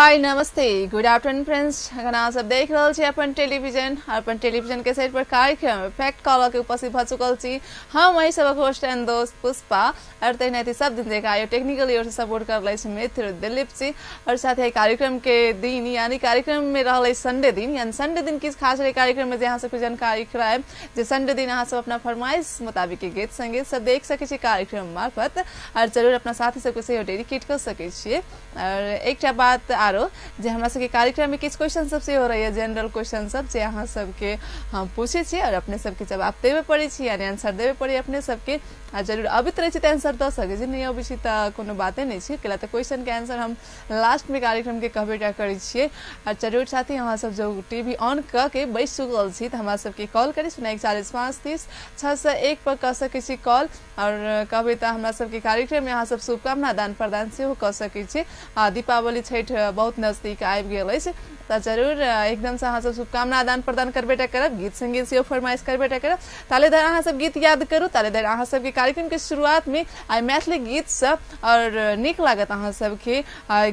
हाय नमस्ते good afternoon friends. अगर अहाँ सब देख रहल छी अपन टेलीविजन के सेट पर कार्यक्रम फैक्ट कॉल के उपस्थित भ चुकल छी। हम वही सबक होस्ट एंड दोस्त पुष्पा और तहिना सब दिन देखा आयो टेक्निकली ओर से सपोर्ट कर रहे मित्र दिलीप जी। और साथ ही कार्यक्रम के दिन यानी कार्यक्रम में रहल संडे दिन यानी संडे दिन किछु खास रहे कार्यक्रम में जे अहाँ सबके जानकारी करायब जे संडे दिन अहाँ सब अपना फरमाइश मुताबिक के गीत संगीत सब देख सकै छी कार्यक्रम मार्फत और जरूर अपना साथी सबके सेहो डेडिकेट कर सकै छियै। और एकटा बात आरो जे हमरा सबके कार्यक्रम में किछु क्वेश्चन सब सेहो रहैया, जनरल क्वेश्चन सब जे अहाँ सबके हम पूछै छी और अपने सबके जवाब देबे पड़ै छी यानी आंसर देबे पड़ै अपने सबके। आ जरूर अबैत रहै छी तऽ आंसर दऽ सकै छी, नहि अबै छी तऽ कोनो बाते नहि छै, कैला तऽ क्वेश्चन के आंसर हम लास्ट में कार्यक्रम के कहबे टा करै छियै। और जरूर साथी अहाँ सब जो टीवी ऑन कऽ के बैस चुकल छी तऽ हमरा सबके कॉल करी 041 5 30 601 पर कऽ सकै छी कॉल। और कहबै तऽ हमरा सबके कार्यक्रम में अहाँ सब शुभकामना दान प्रदान सेहो कऽ सकै छी। आ दीपावली छठि बहुत नजदीक आबि गेल अछि तऽ जरूर एकदमसँ अहाँ सब शुभकामना आदान प्रदान करबे टा करब, गीत संगीत सेहो फरमाइश करबे टा करब। ताले धरि अहाँ सब गीत याद करू, ताले धरि अहाँ सबके कार्यक्रम के शुरुआत में आइ मैथिली गीत सब और नीक लागत अहाँ सबके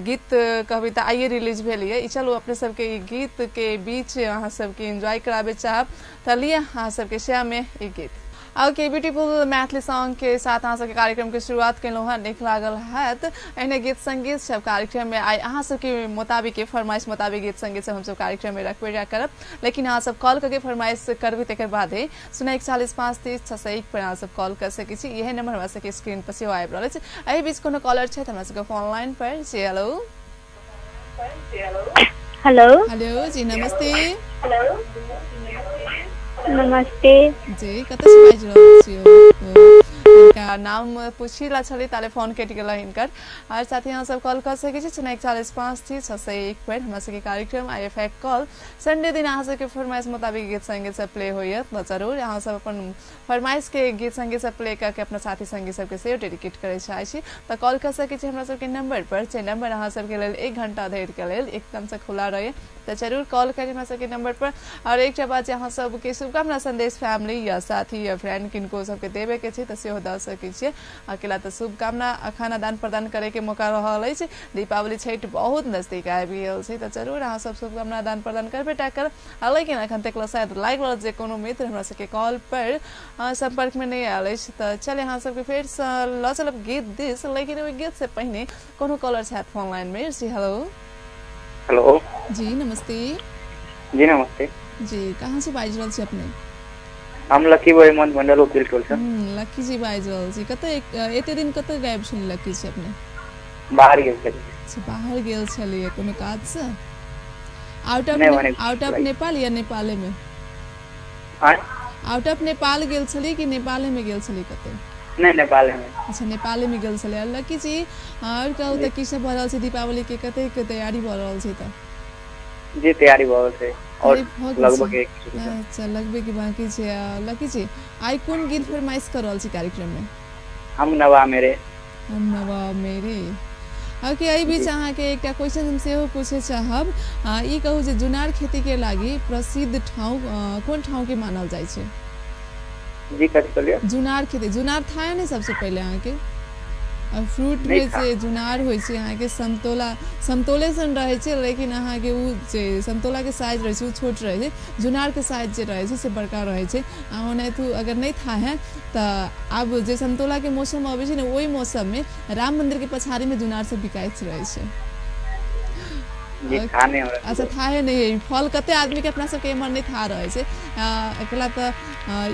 गीत कहबै तऽ आइए रिलीज भेल यऽ। चलू अपने सबके ई गीत के बीच अहाँ सबके एंजॉय कराबे चाहब तऽ लिअ अहाँ सबके सेवा में ई गीत। ओके ब्यूटीफुल मैथिली सॉन्ग के साथ अहाँ सबके कार्यक्रम के शुरुआत केलहुँ हँ, नीक लागल हैत। एहने गीत संगीत सब कार्यक्रम में आइ अहाँ सबके मुताबिक फरमाइश मुताबिक गीत संगीत सब हमसब कार्यक्रम में रखबे जा करब, लेकिन अहाँ सब कॉल करके फरमाइश करबै तकर बादे 041 5 30 601 पर अहाँ सब कॉल कर सकै छी। इएह नंबर हमरा सबके स्क्रीन पर सेहो आबि रहल अछि। एहि बीच कोनो कॉलर छथि हमरा सबके फोन लाइन पर। जी हेलो। हेलो हेलो जी नमस्ते। नमस्ते जी, कतऽ से बाजि रहल छी? हिनका नाम पूछी ला छलै ताले फोन कटि गेल हिनकर। और साथ ही अहाँ सब कॉल कऽ सकै छी 041 5 30 601 पर। हमरा सबके कार्यक्रम I F call Sunday दिन अहाँ सबके फरमाइश मुताबिक गीत संगीत सब प्ले होइए तऽ जरूर अहाँ सब अपन फरमाइश के गीत संगीत सब प्ले करके अपना साथी संगी सबके सेहो डेडिकेट करय चाहै छी तऽ कॉल कऽ सकै छी हमरा सबके नंबर पर। जे नंबर अहाँ सबके लेल 1 घंटा धरिके लेल एकदमसँ खुला रहै तऽ जरूर कॉल करी हमरा सबके नंबर पर। और एकटा बात जे अहाँ सबके शुभकामना संदेश फैमिली या साथी या फ्रेंड किनको सबके देबे के छै तऽ सेहो दऽ सकै छियै। अकेला तऽ शुभकामना अखन आदान प्रदान करे के मौका रहल अछि। दीपावली छठि बहुत नजदीक आबि गेल छै तऽ जरूर अहाँ सब शुभकामना आदान प्रदान करबे टा करब। लेकिन अखन तक शायद लागि रहल जे कोनो मित्र हमरा सबके कॉल पर संपर्क में नहि आयल अछि तऽ चले अहाँ सबके फेरसँ लऽ चलब गीत दिस, लेकिन ओहि गीत से पहिने कोनो कॉलर छथि फोन लाइन में। जी हेलो। हेलो जी नमस्ते। जी नमस्ते। जी कहाँ से बाजि रहल छी अपने? हम लकी बॉय मंडल वकील टोल से। लकी जी बाजि रहल छी। कतऽ एते दिन कतऽ गायब छली लकी जी अपने? बाहर गेल छलियै। अच्छा बाहर गेल छलियै कोनो काज से? आउट ऑफ नेपाल या नेपाले में? आउट ऑफ नेपाल गेल छलियै कि नेपाले में गेल छलियै कतौ? नहीं नेपाल में। अच्छा नेपाले में गेल छलियै। लकी जी और कहू तऽ की सब भऽ रहल छै दीपावली के कतेक तैयारी भऽ रहल छै? तऽ जी तैयारी भऽ रहल छै और लगभग एक। अच्छा लगभग के बाकी छै। लकी जी आइ कोन गीत फरमाइश कर रहल छी कार्यक्रम में? हम नवा मेरे। हम नवा मेरे। ओके एहि बीच अहाँके एकटा क्वेश्चन हम सेहो पूछे चाहब। ई कहू जे जुनार खेती के लागि प्रसिद्ध ठाउँ कोन ठाउँ के मानल जाइ छै? जी कथी कहलियै? जुनार खेती, जुनार थाहा ने सबसे पहिले अहाँके? और फ्रूट में जे जुनार होइ छै अहाँके समतोला समतोले सन रहै छै, लेकिन अहाँके ओ जे समतोला के साइज रहै छै ओ छोट रहै छै, जुनार के साइज जे रहै छै से बड़का रहै छै। आ ओनाहितो अगर नहि था है तऽ आब जे समतोला के मौसम अबै छै ने ओहि मौसम में राम मंदिर के पछाड़ी में जुनार सब बिकाइत रहै छै। अच्छा थाहे नहीं है फल कते आदमी के अपना सबके एम्हर नहीं था रहै छै। एकला तऽ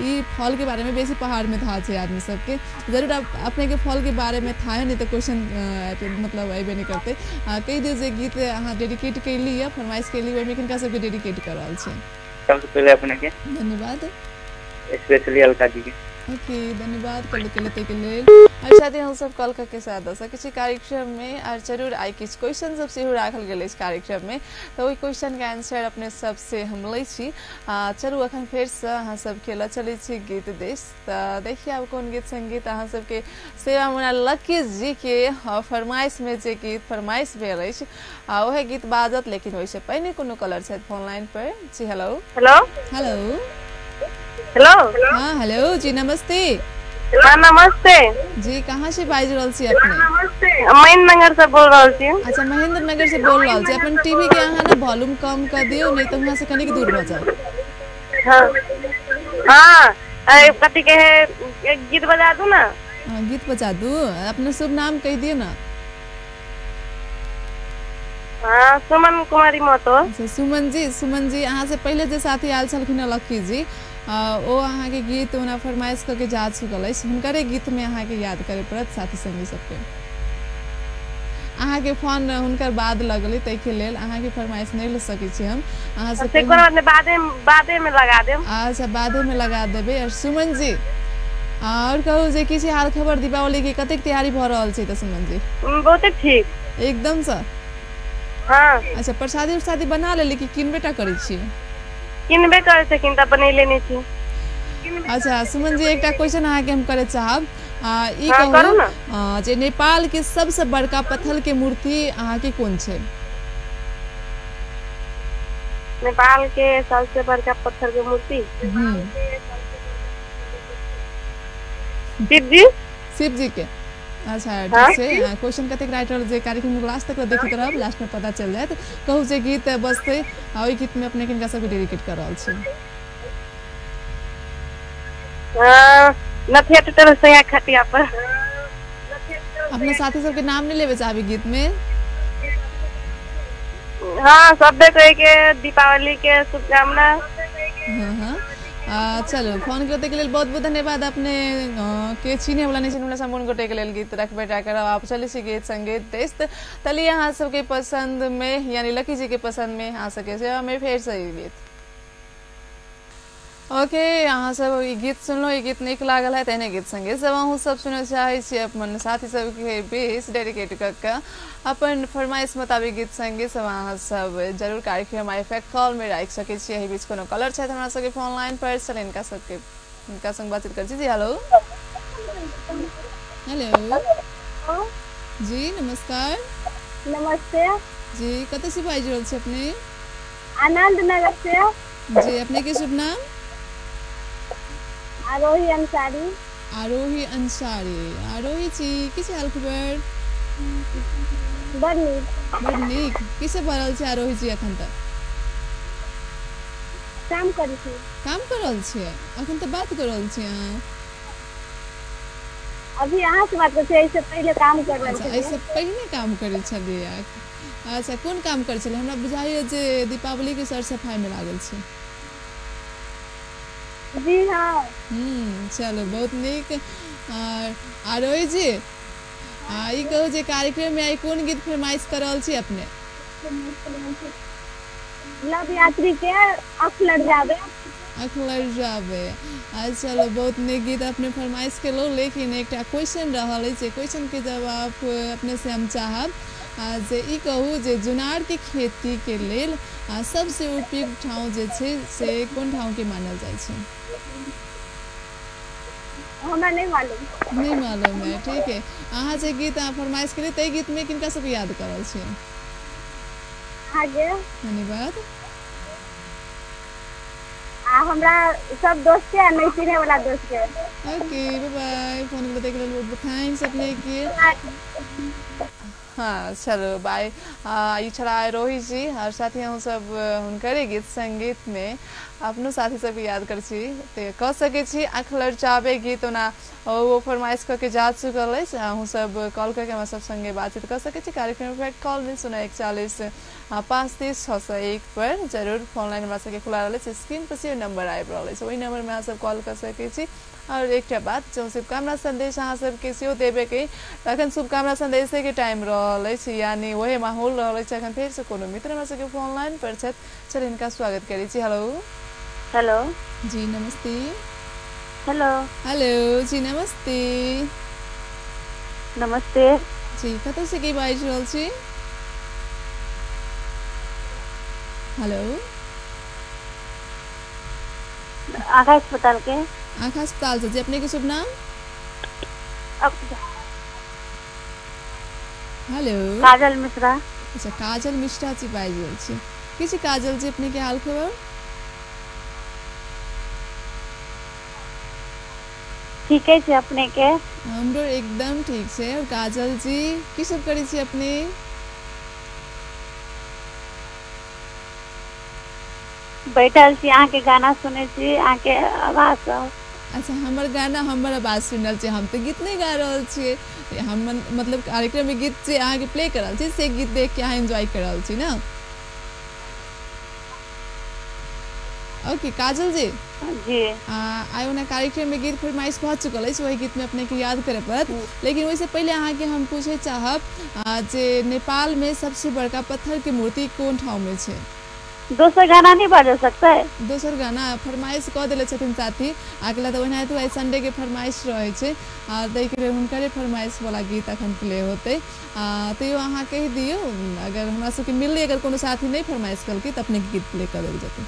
ई फल के बारे में बेसी पहाड़ में था छै आदमी सबके। जरूर आप अपने के फल के बारे में था नहीं तऽ क्वेश्चन मतलब अयबे नहीं करते। कहि दियौ जे गीत अहाँ डेडिकेट कैली या फरमाइश कैली ओहिमे किनका सबके डेडिकेट कर रहल छै? सबसे पहिले अपने के धन्यवाद, स्पेशली अलका जी के। ओके धन्यवाद कॉल के के लेल। और साथ ही हम सब कॉल करके साथ दऽ सकै छी कार्यक्रम में। और जरूर आइ किछु क्वेश्चन सब सेहो राखल गेल अछि कार्यक्रम में तऽ ओहि क्वेश्चन के आंसर अपने सबसे हम लै छी। चलू अखन फेरसँ अहाँ सबके लऽ चलै छी गीत देश। तऽ देखिए आब कोन गीत संगीत अहाँ सबके सेवा मुना लकी जी के फरमाइश में जे गीत फरमाइश भेल अछि उएह गीत बाजत, लेकिन ओहिसँ पहिने कोनो कॉलर छथि फोन लाइन पर। जी हेलो। हेलो। हेलो। हेलो। हाँ हेलो जी नमस्ते। हाँ नमस्ते जी। कहाँ से बाजि रहल छी अपने? महेंद्र नगर से बोल रहल छी। अच्छा, महेंद्र नगर से बोल रहल छी। अपन टीवी के अहाँ ना वॉल्यूम कम कर दियौ, नहीं तो वहाँ से कनिक दूर भऽ जाउ। हाँ हाँ, कथी के है, एक गीत बजा दू ना। हाँ, गीत बजा दू। अपना शुभ नाम कहि दियौ ना। हाँ, सुमन कुमारी महतो। अच्छा, सुमन जी। सुमन जी, अहाँ से पहिले जे साथी आयल छलखिन लक्की जी, ओ अहाँके गीत ओना फरमाइश कऽ के जा चुकल अछि। हुनकरे गीतमे अहाँके याद करे पड़त साथी संगी सबके। अहाँके फोन हुनकर बाद लगलै, ताहिके लेल अहाँके फरमाइश नहि लऽ सकै छी हम अहाँ से। कोनो बात नहि, बादे में लगा देब। अच्छा, बादे में लगा देबै। और सुमन जी, और कहू जे की छै हाल खबर दीपावली के, कतेक तैयारी भऽ रहल छै? तऽ सुमन जी बहुते ठीक एकदम सँ। हाँ। अच्छा, प्रसादी उरसादी बना लेली कि किनबे टा करै छियै? किनबे करै छथिन तऽ बनेले नहि छी। अच्छा सुमन जी, एकटा क्वेश्चन अहाँके हम करे चाहब। ई हाँ, करू कहू ना। जे नेपाल के सबसे बड़का पत्थर के मूर्ति अहाँके कोन छै? नेपाल के सबसे बड़का पत्थर के मूर्ति शिव जी। शिव जी के। अच्छा हाँ? ठीक छै। क्वेश्चन कतेक राइट रहल जे कार्यक्रम लास्ट तक देखैत रहब, लास्ट में पता चल जायत। कहू जे गीत बजतै, आ ओहि गीत में अपने किनका सबके डेडिकेट कर रहल छी? नथिया टूटल सैया खटिया पर। अपना साथी सबके नाम नहीं लेवे चाहबी गीत में? हाँ, सबे कहे के दीपावली के शुभकामना। हाँ हाँ, चलो फोन करते के लेल बहुत बहुत धन्यवाद। अपने के चिन्हे वाला नहीं चिन्हे वाला सम्पूर्ण गोटे के लेल गीत रखबे टा करब। आप चली छी गीत संगीत देश तली अहाँ सबके पसंद में, यानी लकी जी के पसंद में अहाँ सबके सेवा में फेर से ई गीत। ओके, अहाँ सब ई गीत सुनलहुँ, ई गीत नीक लागल है तेहने गीत संगीत सब अहूँ सब सुनऽ चाहै छी अपन साथी सबके बीच डेडिकेट कऽ के अपन फरमाइश मुताबिक गीत संगीत सब अहाँ सब जरूर कार्यक्रम आई फैक्ट कॉल में राखि सकै छी। एहि बीच कोनो कॉलर छथि हमरा सबके फोन लाइन पर, चल हिनका सबके हिनका संग बातचीत करै छी। जी हेलो। हेलो जी, नमस्कार। नमस्ते जी, कतऽ से बाजि रहल छी अपने? आनंद नगर से। जी, अपने के शुभ नाम? आरोही अंसारी। आरोही अंसारी। आरोही जी, की छै हाल खबर? बड़ नीक। बड़ नीक। की सब भऽ रहल छै आरोही जी अखन तक? काम करै छी। काम कर रहल छियै? अखन तऽ बात कर रहल छी अहाँ। अभी अहाँ से बात करै छी, एहिसे पहिले काम कर रहल अच्छा, छलियै। एहिसँ पहिने काम करै छलियै। अच्छा, कोन काम करै छलियै? हमरा बुझाइए जे दीपावली के सर सफाई में लागल छी। जी हाँ। चलो बहुत नीक। और आरोही जी, ई कहू जे कार्यक्रम में आई कोन गीत फरमाइश कर रहल छी अपने? लव यात्री के अख लड़ जाबे। अख लड़ जाबे। चलो बहुत नीक गीत अपने फरमाइश केलहुँ, लेकिन एकटा क्वेश्चन रहल अछि, क्वेश्चन के जवाब अपने से हम चाहब जे ई कहू जे जुनार के खेती के लेल सबसे उपयुक्त ठाउँ जे छै से कोन ठाउँ के मानल जाइ छै? हमरा नहीं मालूम। नहीं मालूम है, ठीक है। अहाँ जे गीत अहाँ फरमाइश केलियै ताहि गीत में किनका सबके याद कर रहल छियै? अहाँके धन्यवाद। आ हमरा सब दोस्त के आ नहीं चिन्हे वाला दोस्त के। ओके, बाय बाय। फोन करते के लेल बहुत बहुत thanks अपने के। हाँ चलो बाय। ई छला आरोही जी और साथी हम सब हुनकरे गीत संगीत में अपनो साथी सबके याद कर छी ते कह सकै छी आँख लड़चाबे गीत ओना ओ फरमाइश कऽ के जा चुकल अछि। अहूँ सब कॉल करके हमरा सब संगे बातचीत कऽ सकै छी। कार्यक्रम फैक्ट कॉल में 041 530 601 पर जरूर फोन लाइन हमरा सबके खुला रहल अछि। स्क्रीन पर सेहो नंबर आबि रहल अछि, ओहि नंबर में अहाँ सब कॉल कऽ सकै छी। और एकटा बात, जँ शुभकामना संदेश अहाँ सबके सेहो देबे के तखन शुभकामना संदेशे के टाइम रहल अछि, यानी वही माहौल रहल अछि। अखन फेर से कोनो मित्र हमरा सबके फोन लाइन पर छथि, चल हिनका स्वागत करै छी। हेलो। हेलो। जी नमस्ते। हेलो। हेलो जी नमस्ते। नमस्ते जी, कतऽ से के बाजि रहल छी? हेलो। आगा अस्पताल के। आँखा अस्पताल से। जी, अपने के शुभ नाम? हेलो। काजल मिश्रा। अच्छा, काजल मिश्रा जी बाजि रहल छी। की छै काजल जी अपने के हाल खबर? ठीके छै अपने के। हमरो एकदम ठीक छै। और काजल जी की सब करै छी अपने? बैठल छी, अहाँके गाना सुनै छी, अहाँके आवाज सब। अच्छा, हमर गाना हमर आवाज सुनि रहल छी। हम तऽ गीत नहि गा रहल छियै, हम मतलब कार्यक्रम में गीत जे अहाँके प्ले कर रहल छी से गीत देख के अहाँ एंजॉय कर रहल छी ना। ओके काजल जी जी, आइ ओना कार्यक्रम में गीत फरमाइश भऽ चुकल अछि, ओहि गीत में अपने के याद करे पड़त। लेकिन ओहिसँ पहिले अहाँके हम पूछे चाहब जे नेपाल में सबसे बड़का पत्थर के मूर्ति कोन ठाउँ में छै? दोसर गाना नहीं बाजा सकता है? दोसर गाना फरमाइश कऽ देले छथिन साथी, अगला तऽ ओनाहितो आइ संडे के फरमाइश रहै छै, आ ताहिके लेल हुनकरे फरमाइश वाला गीत अखन प्ले होतै। तैयो अहाँ कहि दियौ, अगर हमरा सबके मिललै, अगर कोनो साथी नहि फरमाइश केलकै तऽ अपने के गीत प्ले कऽ देल जेतै।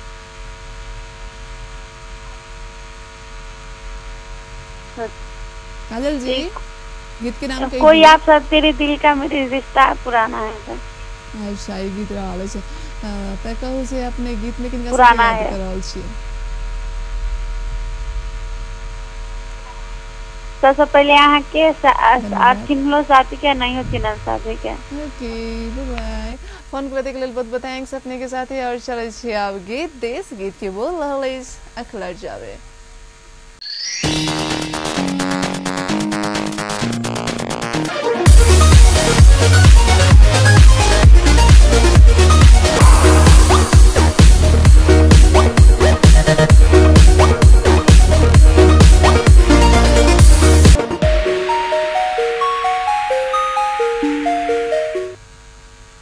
काजल जी गीत के नाम कहि कोई आप सब तेरे दिल का मेरे रिश्ता पुराना है। अच्छा, ई गीत रहल अछि। तऽ कहू से अपने गीत में किनका सबके याद कर रहल छियै? सबसे पहिले अहाँके चिन्हलो साथी के, नहीं चिन्हल साथी के। ओके, बाय बाय। फोन करे के लेल बहुत बहुत thanks अपने के साथी। और चलै छी आब गीत देश गीत के बोल रहल अछि अखलर जावे।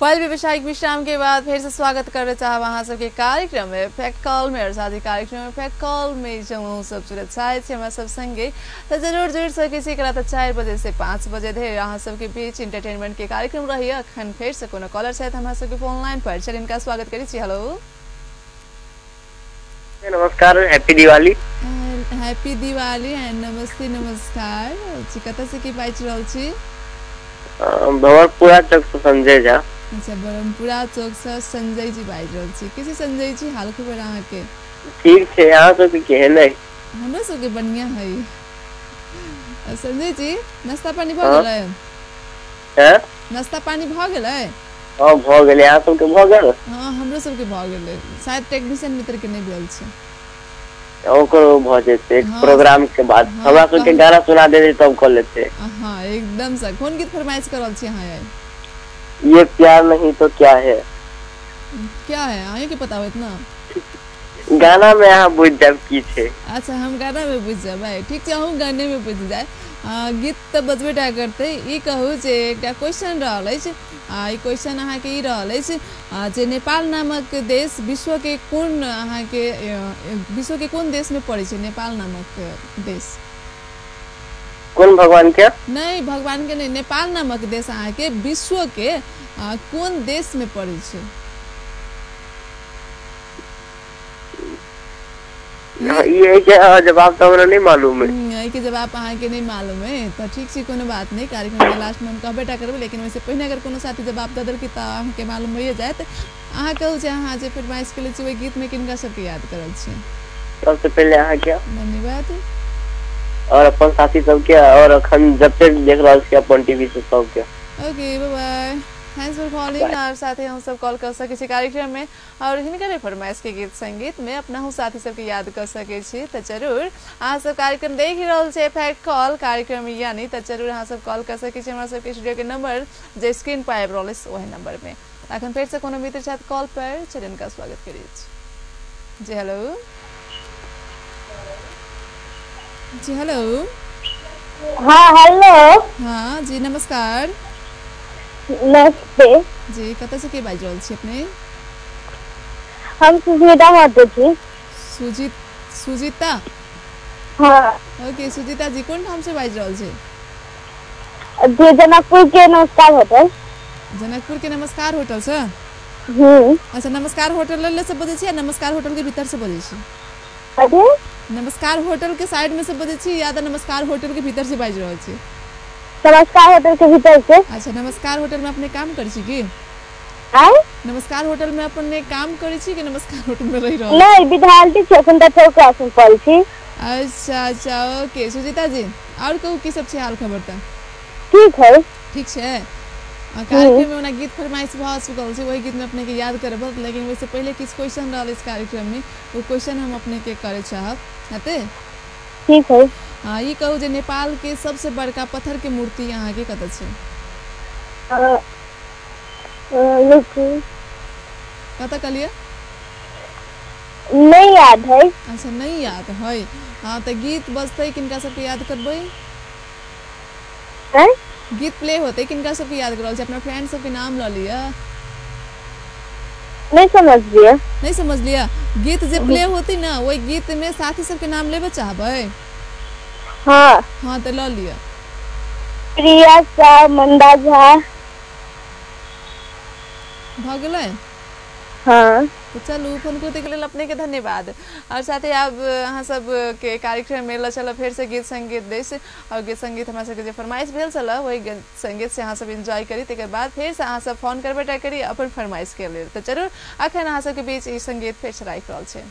पल व्यवसायिक विश्राम के बाद फिर से स्वागत करे चाहब अहाँ सबके कार्यक्रम में फैक्ट कॉल में। और साथ ही कार्यक्रम में फैक्ट कॉल में जो सब जुड़त चाहे छी हमरा सब संगे तो जरूर जुड़ सकै छी। एकरा तऽ 4 बजे से 5 बजे धरि अहाँ सबके बीच इंटरटेनमेंट के कार्यक्रम रही। अखन फेर से कोनो कॉलर छथि हमरा सबके फोन लाइन पर, चल इनका स्वागत करै छी। हेलो, नमस्कार, happy Diwali. Happy Diwali and नमस्ते, नमस्कार जी। कतऽ से की बाजि रहल छी? भंवरपुरा चौक से संजय झा। अच्छा, ब्रह्मपुरा चौक से संजय जी बाजि रहल छी। कैसे संजय जी, हाल खबर अहाँके? ठीक छै, अहाँ सबके केहन है? हमरो सबके बढ़िया है। संजय जी नाश्ता पानी भऽ गेलै? हैं? नाश्ता पानी भऽ गेलै? हाँ भऽ गेलै। अहाँ सबके भऽ गेल? हाँ हमरो सबके भऽ गेलै। शायद टेक्नीशियन मित्र के नहि भेल छै, ओकरो भऽ जेतै प्रोग्राम के बाद। हमरा सबके गाना सुना देतै तब कऽ लेतै। हाँ एकदम से। कोन गीत फरमाइश कर रहल छी अहाँ? ये प्यार नहीं तो क्या है। क्या है अहीं के पता होत ना? गाना में अहाँ बुझ जाब की छै। अच्छा, हम गाना में बुझ जाबै। ठीक छै, अहूँ गाने में बुझ जाए। गीत तऽ बजबे टा करतै। ई कहू जे एकटा क्वेश्चन रहल अछि, ई क्वेश्चन अहाँके ई रहल अछि जे नेपाल नामक देश विश्व के कोन अहाँके विश्व के कोन देश में पड़ै छै? नेपाल नामक देश कोन भगवान के? नहीं भगवान के नहीं, नेपाल नामक देश अहाँके विश्व के कोन देश में पड़ै छै? ये के जवाब तो हमरा नहीं मालूम है। ये के जवाब अहाँके नहीं मालूम है तो ठीक छै, कोनो बात नहीं। कार्यक्रम के लास्ट में हम कहबे टा करबै, लेकिन वैसे पहिने अगर कोनो साथी जवाब दऽ देलकै तऽ अहाँके मालूम होइए जायत। अहाँ कहू जे अहाँ जे फरमाइश केले छी ओहि गीत में किनका सबके याद करल छी? सबसे पहिले अहाँके धन्यवाद, और अपन साथी सबके, और अखन जते देख रहल छी अपन टीवी से सबके। Okay, bye bye, thanks for calling. और साथ ही हम सब कॉल कर सकै छी कार्यक्रम में और हिनकर फरमाइश के गीत संगीत में अपना हूँ साथी सबके याद कर सकै छी। तो जरूर अहाँ सब कार्यक्रम देख रहल छी फैक्ट कॉल कार्यक्रम यानी, तो जरूर अहाँ सब कॉल कर सकै छी हमरा सबके स्टूडियो के नंबर जे स्क्रीन पर आबि रहल अछि ओहि नंबर में। अखन फेर से कोनो मित्र छथि कॉल पर, चलि हिनका स्वागत करै छी। जी हेलो। जी हेलो। हाँ हेलो। हाँ जी नमस्कार। नमस्ते जी, कतऽ से के बाजि रहल छी अपने? हम सुजीता महतो छी। सुजीता? हाँ। ओके सुजीता जी, कोन ठाम से बाजि रहल छी? जी जनकपुर के नमस्कार होटल। जनकपुर के नमस्कार होटल से? अच्छा, नमस्कार होटल से बजै छी या नमस्कार होटल के भीतर से बजै छी? नमस्कार होटल के साइड में से बजै छी या तऽ नमस्कार होटल के भीतर से बाजि रहल छी? नमस्कार होटल के भीतर से। अच्छा, नमस्कार होटल में अपने काम करै छी की? नमस्कार होटल में अपने काम करै छी कि नमस्कार होटल में रहि रहल? नहीं, विद्यार्थी छी, अखन तऽ क्लास में पढ़ै छी। अच्छा अच्छा ओके सुजीता जी और कहू की सब छै हाल खबर त? ठीक है। ठीक छै। कार्यक्रम में ओना गीत फरमाइश भऽ चुकल छै, वही गीत में अपने के याद करब, लेकिन ओहिसे पहिले किछु क्वेश्चन रहल इस कार्यक्रम में, वो क्वेश्चन हम अपने के करे चाहब, हेतै? ठीक है। हाँ ई कहू जे नेपाल के सबसे बड़का पत्थर के मूर्ति अहाँ के कतऽ छै? कतऽ कहलियै? नहीं याद है। अच्छा नहीं याद है। हाँ तो गीत बजतै किनका सबके याद करबै? गीत प्ले होते किनका सबके याद करल छै? अपना फ्रेंड सबके नाम ल लिअ। नहीं समझ लिया। नहीं समझ लिया? गीत जे प्ले होते ना वही गीत में साथी सबके नाम लेबे चाहबै? हाँ। हाँ तो ल लिअ। प्रिया शाह, मंदा झा। भ गेलै? हाँ। तो चलू फोन करते के लेल अपने के धन्यवाद। और साथ ही अब अहाँ सब के कार्यक्रम में ल चल फेर से गीत संगीत देश और गीत संगीत हमरा सबके जे फरमाइश भेल छल वही गीत संगीत से अहाँ सब एंजॉय करी, तकर बाद फेर से अहाँ सब फोन करबे टा करी अपन फरमाइश के लेल। तो जरूर अखन अहाँ सबके बीच ई संगीत फेर से राखि रहल छै।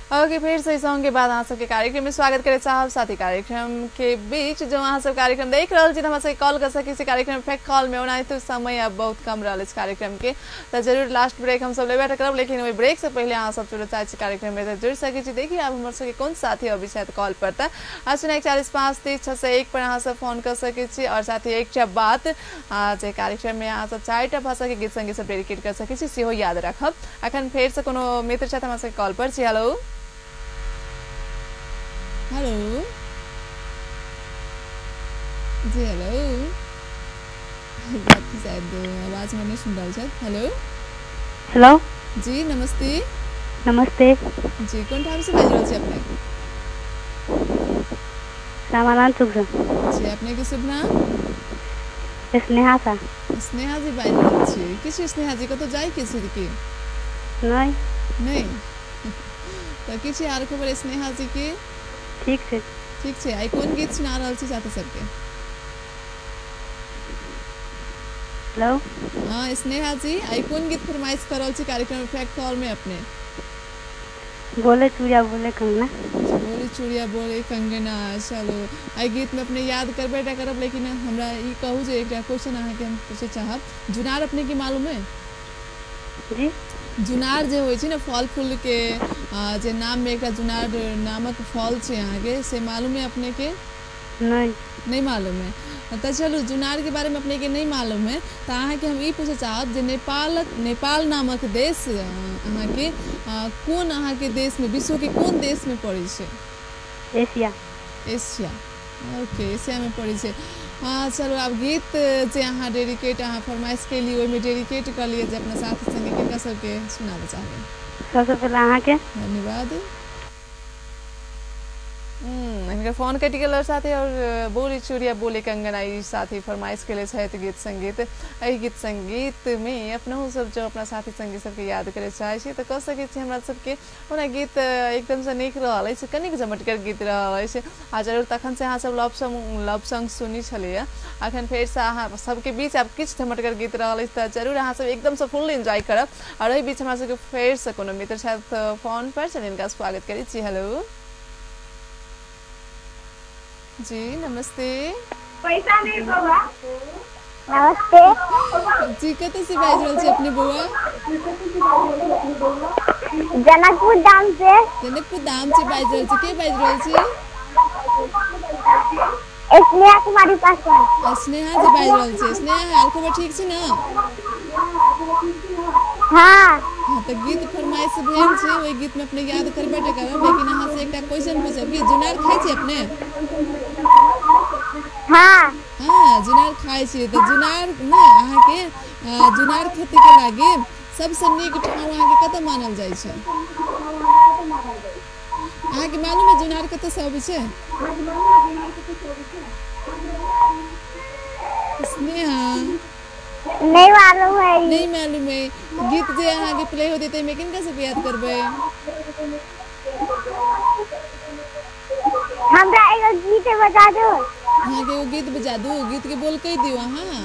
ओके फिर से सॉन्ग के बाद अहाँ सबके कार्यक्रम में स्वागत करे चाहब। साथ ही कार्यक्रम के बीच जो अहाँ सब कार्यक्रम देख रहल छी हमरा सबके कॉल कर सकै छी कार्यक्रम फैक्ट कॉल में। ओनाहितो समय अब बहुत कम रहल अछि कार्यक्रम के, तो जरूर लास्ट ब्रेक हम सब लेबे करब, लेकिन ओहि ब्रेक से पहले अहाँ सब जुड़ऽ चाहै छी कार्यक्रम में तो जुड़ सकै छी। देखिए आब हमर सबके कोन साथी अबै छथि कॉल पर। तऽ 01 45 30 601 पर अहाँ सब फोन कर सकै छी। और साथ ही एकटा बात जे कार्यक्रम में अहाँ सब 4टा भाषा के गीत संगीत सब डेडिकेट कर सकै छी सेहो याद राखब। अखन फेर से कोनो मित्र छथि हमरा सबके कॉल पर छी। हेलो हेलो जी हेलो, शायद आवाज में नहीं सुन रहा है। हेलो हेलो जी नमस्ते। नमस्ते जी, कोन ठाम से बाजि रहल छी अपने? रामानंद चौक से। जी अपने के शुभ नाम? स्नेहा सा। स्नेहा जी बाजि रहल छी। की छै स्नेहा जी, कतौ जाइ के छै की? नहीं नहीं। तो की छै आर खबर स्नेहा जी के? ठीक छै। ठीक छै। आइ कोन गीत सुना रहल छी साथी सबके? हेलो हाँ स्नेहा जी, आइ कोन गीत फरमाइश कर रहल छी कार्यक्रम फैक्ट कॉल में अपने? बोले चूड़िया बोले कंगना। बोले चूड़िया बोले कंगना। चलो आइ गीत में अपने याद करबे टा करब, लेकिन हमरा ई कहू जे एकटा क्वेश्चन अहाँ के हम पूछे चाहब। जुनार अपने के मालूम है? जी जुनार जे होइ छै ने फल फूल के जे नाम में एकटा जुनार नामक फल छै अहाँके, से मालूम है अपने के? नहीं नहीं मालूम है। तो चलू जुनार के बारे में अपने के नहीं मालूम है तो अहाँके हम ई पूछे चाहब जे नेपाल, नेपाल नामक देश अहाँके कोन अहाँके देश में, विश्व के कोन देश में पड़ै छै? एशिया। एशिया, ओके एशिया में पड़ै छै। हाँ चलो आब गीत जे अहाँ डेडिकेट अहाँ फरमाइश केली ओहिमे डेडिकेट कर लिए जे अपना साथी संगे किनका सबके सुनाबऽ चाहबै? सबसे पहले अहाँके धन्यवाद। हिनकर फोन कटि गेल साथी। और बोली चूड़िया बोले कंगना ई साथी फरमाइश के लिए छथि गीत संगीत। एहि गीत संगीत में अपनहु सब जो अपना साथी संगी सबके याद करे चाहै छी तऽ कऽ सकै छी। हमरा सबके ओना गीत एकदमसँ नीक रहल अछि, कनिक झमटगर गीत रहल अछि आ जरूर तखन से अहाँ सब लव सॉन्ग सुनी छलियै। अखन फेरसँ अहाँ सबके बीच आब किछु झमटगर गीत रहल अछि तऽ जरूर अहाँ सब एकदमसँ फुल एन्जॉय करब। और एहि बीच हमरा सबके फेरसँ कोनो मित्र छथि फोन पर, चलिए हिनका स्वागत करै छी। हेलो जी नमस्ते। पैसा नहीं बउआ। नमस्ते जी, कतऽ से बाजि रहल छी अपने बउआ? जनकपुर धाम से। जनकपुर धाम से बाजि रहल छी। के बाजि रहल छी? स्नेहा कुमारी पासवान। स्नेहा जी बाजि रहल छी। स्नेहा हाल खबर ठीक छै ने? हाँ। हाँ तो गीत फरमाइश भेल छै, ओहि गीत में अपने याद करबे टा करब, लेकिन अहाँ से एकटा क्वेश्चन पूछब कि जुनार खाइ छी अपने? हाँ। हाँ जुनार खाइ छी। तऽ जुनार ने अहाँके जुनार खेती के लागी सबसे नीक ठाउँ अहाँके कतऽ मानल जाइ छै? अहाँके मालूम है जुनार कतऽ से अबै छै? स्नेहा नहीं मालूम है। नहीं मालूम है। गीत जे अहाँके प्ले होतै ताहिमे किनका सबके याद करबै? हमरा एगो गीत बजा दू। अहाँके एगो गीत बजा दू? गीत के बोल कहि दियौ अहाँ।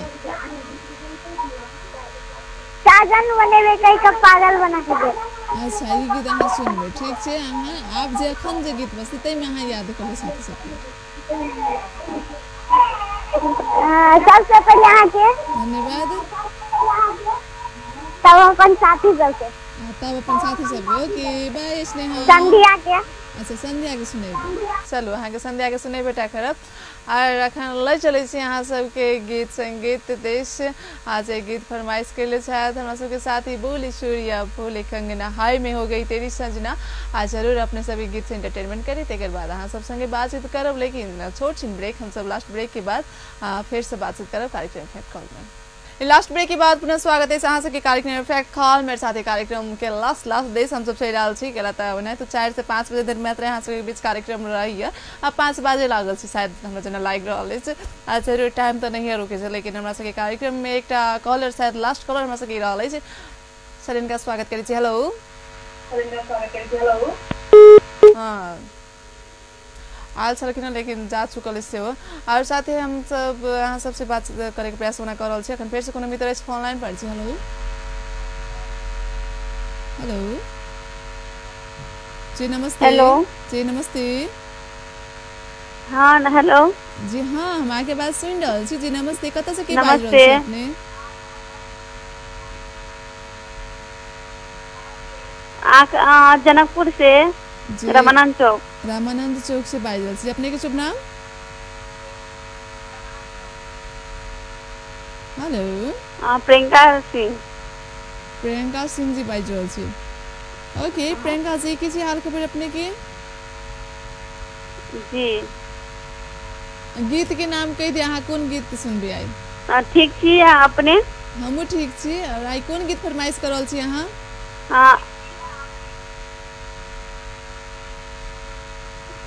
साजन बनेबै कहि के पागल बना के दे। अच्छा ई गीत अहाँ सुनबै, ठीक छै। अहाँ आब जे एखन जे गीत बजतै ताहिमे अहाँ याद करबै साथी सबके। सबसे पहिले अहाँके धन्यवाद। तब अपन साथी सबके। तब अपन साथी सबके। ओके बाय स्नेहा। संध्या के। अच्छा संध्या के सुनेबै। चलू अहाँके संध्या के सुनेबे टा करब। आर एखन लऽ चलै छी अहाँ सबके गीत संगीत देश। आज एक गीत फरमाइश कैले छथि हमरा सबके साथी, बोली सूर्या बोले कंगना हाय में हो गई तेरी सजना। आ जरूर अपने सब गीत से एंटरटेनमेंट करी, तकर बाद अहाँ सब संगे बातचीत करब, लेकिन छोट छिन ब्रेक, हम सब लास्ट ब्रेक के बाद फिर से बातचीत करब कार्यक्रम फैक्ट कॉल में। लास्ट ब्रेक के बाद पुनः स्वागत है अहाँ सबके कार्यक्रम फैक्ट कॉल। मेरे साथ कार्यक्रम के लास्ट लास्ट देश हम सब चलि रहल छी। गेला तऽ ओना तऽ 4 से 5 बजे धरि मात्र अहाँ सबके बीच कार्यक्रम रहैया। आब 5 बाजे लागल छै शायद, हमरा जेना लागि रहल अछि। आ जरूर टाइम तऽ नहिए रुकै छै, लेकिन हमरा सबके कार्यक्रम में एकटा कॉलर, शायद लास्ट कॉलर हमरा सबके रहल अछि। सर इनका स्वागत करै छी। हेलो। हाँ आयल छलखिन लेकिन जा चुकल सेहो। और साथे हम सब अहाँ सबसे बात करे के प्रयास ओना कऽ रहल छी। अखन फेर से कोनो मित्र अछि फोन लाइन पर छी। हेलो हेलो जी नमस्ते। हेलो जी नमस्ते। हाँ हेलो जी। हाँ हम अहाँके बात सुनि रहल छी। जी नमस्ते। कतऽ से के बाजि रहल छी अपने? जनकपुर से, रामानंद चौक। रामानंद चौक से बाजि रहल छी। अपने के शुभ नाम? हेलो। प्रियंका सिंह। प्रियंका सिंह जी बाजि रहल छी। ओके प्रियंका जी, की हाल खबर अपने के? जी गीत के नाम कहि दिअ, अहाँ कोन गीत सुनबै आइ? ठीक छी अपने? हमहूँ ठीक छी। और आइ कोन गीत फरमाइश कर रहल छी अहाँ?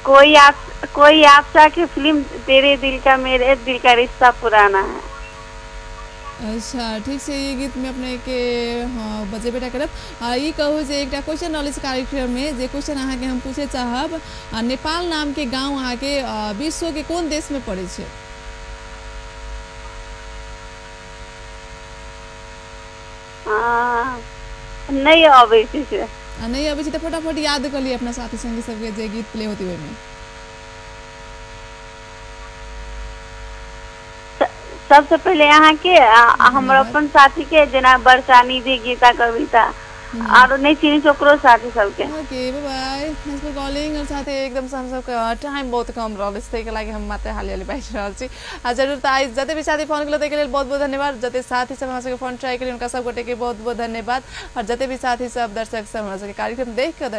कोई आपसा की फिल्म तेरे दिल का मेरे दिल का रिश्ता पुराना है। अच्छा ठीक छै, ई गीत में अपने के हाँ बजेबे टा करब। आ ई कहू जे एकटा क्वेश्चन नॉलेज कार्यक्रम में जे क्वेश्चन अहाँके हम पूछे चाहब, नेपाल नाम के गांव अहाँके विश्व के कोन देश में पड़ै छै? नहीं अबै छै। आ नहीं अबै छै तऽ फटाफट याद कर लिअ अपना साथी संगी सबके जे गीत प्ले होती ओहिमे। सबसे पहले यहाँ के हमर अपन साथी के जेना वर्षा निधि गीता कविता आरो नहीं चिन्है छी ओकरो साथी सबके। Okay bye bye, thanks for calling. और साथे एकदम से हम सबके टाइम बहुत कम रहल अछि, ताहिके लागि हम मात्र हाली हाली बाजि रहल छी। आ जरूर तऽ आइ जते भी साथी फोन केलहुँ ताहिके लेल बहुत बहुत धन्यवाद। जते साथी सब हमरा सबके फोन ट्राई केलियै हुनका सब गोटेके बहुत बहुत धन्यवाद। और जते भी साथी सब दर्शक सब हमरा सबके कार्यक्रम देख कऽ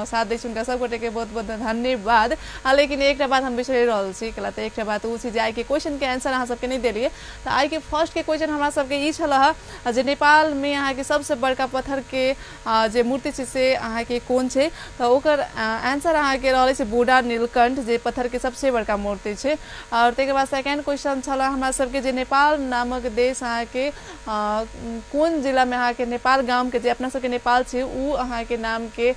साथ दै छी हुनका सब गोटेके बहुत बहुत धन्यवाद। आ लेकिन एकटा बात हम बिसरि रहल छी, कला तऽ एकटा बात ओ छै जे आइके क्वेश्चनके आंसर अहाँ सबके नहि देलियै। तऽ आइके फर्स्ट के क्वेश्चन हमरा सबके ई छल हँ जे नेपालमे अहाँके सबसँ बड़का पत्थरके जे मूर्ति छै से अहाँके कोन छै? तऽ ओकर आंसर अहाँके रहल छै बूढ़ा नीलकंठ, जे पत्थरके सबसे बड़का मूर्ति छै। और ताहिके बाद सेकेंड क्वेश्चन छल हमरा सबके जे नेपाल नामक देश अहाँके कोन जिलामे अहाँके नेपाल गामके जे अपना सबके नेपाल छै ओ अहाँके नामके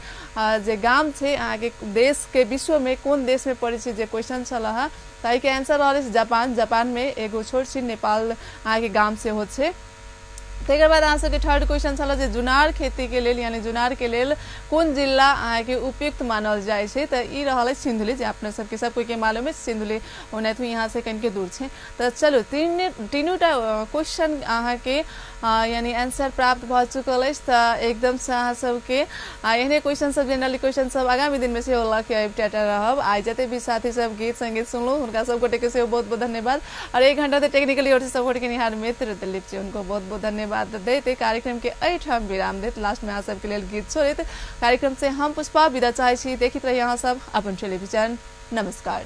जे गाम छै अहाँके देशके विश्वमे कोन देशमे पड़ै छै जे क्वेश्चन छल हँ। तऽ एहिके आंसर रहल अछि जापान। जापानमे एगो छोट छिन नेपाल अहाँके गाम सेहो छै। तकर बाद अहाँ सबके थर्ड क्वेश्चन छल जे जुनार खेतीके लेल यानी जुनारके लेल कोन जिला अहाँके उपयुक्त मानल जाइ छै? तऽ ई रहल अछि सिन्धुली, जे अपने सबके सब कोइके मालूम अछि। सिन्धुली ओनाहितो यहाँ से कनिके दूर छै। तऽ चलू तीनूटा क्वेश्चन अहाँके यानी आंसर प्राप्त भऽ चुकल अछि। तऽ एकदमसँ अहाँ सबके एहने क्वेश्चन सब जनरली क्वेश्चन सब आगामी दिनमे सेहो लऽ के आबि टाटा रहब। आइ जते भी साथी सब गीत संगीत सुनलहुँ हुनका सब गोटेके सेहो बहुत बहुत धन्यवाद। और 1 घंटा तऽ टेक्निकली ओर से सपोर्ट केनिहार मित्र दिलीप जी उनको बहुत बहुत धन्यवाद दैत कार्यक्रम के एहिठाम विराम दैत लास्ट में अहाँ सबके लेल गीत छोड़ैत कार्यक्रम से हम पुष्पा विदा चाहै छी। देखैत रही अहाँ सब अपन टेलीविजन। नमस्कार।